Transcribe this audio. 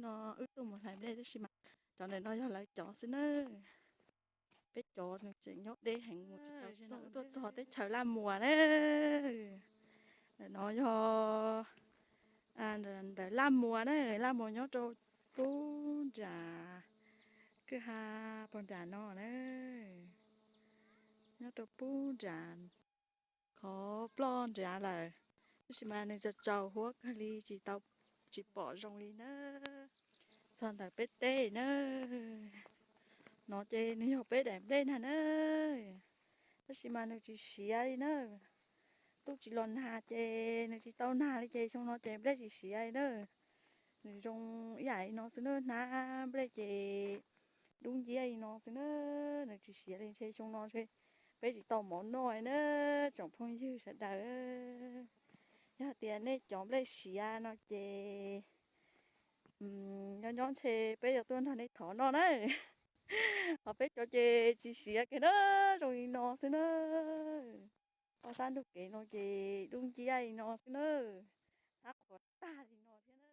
No wb tuaj mus hlais nplej tab sis mas cov ntawm no yog lawv cov xwb na. Peb cov nws tseem nyob deb heev mus tsis tau txog, tuaj txog teb chaws Laj Muas na. Ntawm no yog ntawm Laj Muas na, Laj Muas nyob rau pub nram kwj ha pog nram no na, nyob rau pub nram qhov ploj nrad lawm, tab sis mas nws tsaus tsaus huab kawg li tsis tau, tsis pom zoo li na. Txog ntawm peb teb na, no ces nws yog peb daim nplej nag na, tab sis mas nws tsis siav li na. Twb tsis los nag ces nws tsis tau nag li ces xyoo no ces nplej tsis siav li na. Nws zoo ib yam li no xwb na, hnab nplej ces dub nciab li no xwb na, nws tsis siav li ntshe xyoo no ntshe peb tsis tau mov noj li na tsoom phooj ywg sawv daws. Yog tias nej cov nplej siav no ces nyob nyob ntshe peb yuav tuaj nrog nej thov noj na. Ho peb cov ces tsis siav kiag na, zoo li no xwb na. Ob sab ntug kev no ces dub nciab li no xwb na, hnab qhuav tag li no thiab na.